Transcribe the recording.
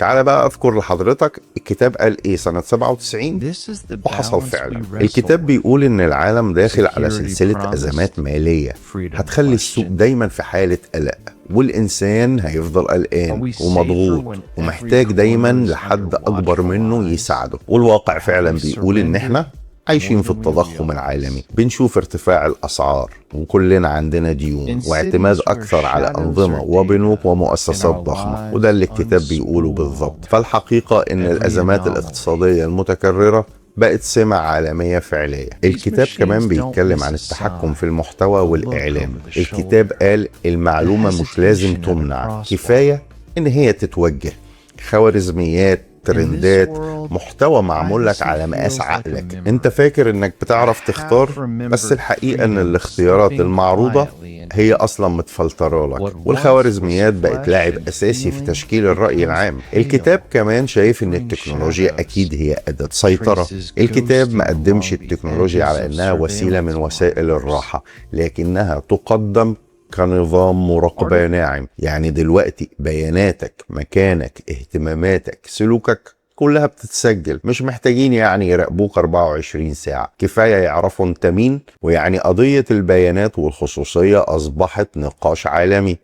تعال بقى اذكر لحضرتك الكتاب قال ايه سنة 97 وحصل فعلا. الكتاب بيقول ان العالم داخل على سلسلة ازمات مالية هتخلي السوق دايما في حالة قلق، والانسان هيفضل قلقان ومضغوط ومحتاج دايما لحد اكبر منه يساعده. والواقع فعلا بيقول ان احنا عايشين في التضخم العالمي، بنشوف ارتفاع الأسعار، وكلنا عندنا ديون واعتماد أكثر على أنظمة وبنوك ومؤسسات ضخمة، وده اللي الكتاب بيقوله بالضبط. فالحقيقة إن الأزمات الاقتصادية المتكررة بقت سمة عالمية فعلية. الكتاب كمان بيتكلم عن التحكم في المحتوى والإعلام. الكتاب قال المعلومة مش لازم تمنع، كفاية إن هي تتوجه. خوارزميات، ترندات، محتوى معمول لك على مقاس عقلك. انت فاكر انك بتعرف تختار، بس الحقيقة ان الاختيارات المعروضة هي اصلا متفلترة لك، والخوارزميات بقت لاعب اساسي في تشكيل الرأي العام. الكتاب كمان شايف ان التكنولوجيا اكيد هي اداة سيطرة. الكتاب ما قدمش التكنولوجيا على انها وسيلة من وسائل الراحة، لكنها تقدم كنظام مراقبة ناعم. يعني دلوقتي بياناتك، مكانك، اهتماماتك، سلوكك، كلها بتتسجل. مش محتاجين يعني يراقبوك 24 ساعة، كفاية يعرفوا انت مين. ويعني قضية البيانات والخصوصية أصبحت نقاش عالمي.